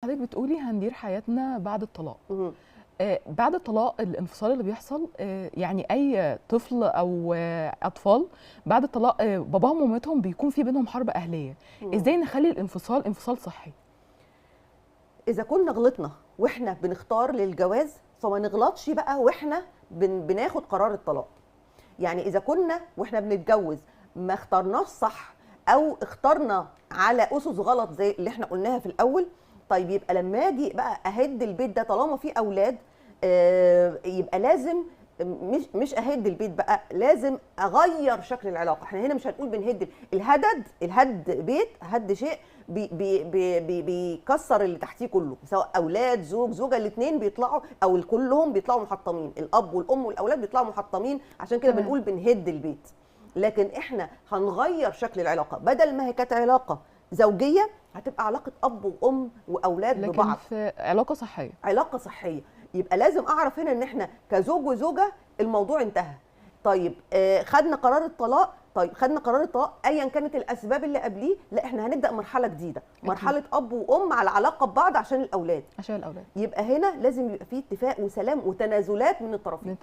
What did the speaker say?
حضرتك بتقولي هندير حياتنا بعد الطلاق. بعد الطلاق الانفصال اللي بيحصل، يعني اي طفل او اطفال بعد الطلاق، باباهم ومامتهم بيكون في بينهم حرب اهليه. ازاي نخلي الانفصال انفصال صحي؟ اذا كنا غلطنا واحنا بنختار للجواز فما نغلطش بقى واحنا بناخد قرار الطلاق. يعني اذا كنا واحنا بنتجوز ما اخترناش صح او اخترنا على اسس غلط زي اللي احنا قلناها في الاول، طيب يبقى لما اجي بقى اهد البيت ده طالما في اولاد، يبقى لازم مش اهد البيت بقى، لازم اغير شكل العلاقة. احنا هنا مش هنقول بنهد الهدد، الهد بيت، هد شيء بي بي بي بي بيكسر اللي تحتيه كله، سواء اولاد، زوج، زوجه، الاثنين بيطلعوا او كلهم بيطلعوا محطمين، الاب والام والاولاد بيطلعوا محطمين. عشان كده بنقول بنهد البيت. لكن احنا هنغير شكل العلاقة، بدل ما هي كانت علاقة زوجيه هتبقى علاقة اب وام واولاد ببعض، لكن في علاقة صحية. علاقة صحية. يبقى لازم اعرف هنا ان احنا كزوج وزوجه الموضوع انتهى. طيب خدنا قرار الطلاق، طيب خدنا قرار الطلاق ايا كانت الاسباب اللي قبليه، لا احنا هنبدا مرحلة جديدة، مرحلة اب وام على علاقة ببعض عشان الاولاد. عشان الاولاد. يبقى هنا لازم يبقى فيه اتفاق وسلام وتنازلات من الطرفين.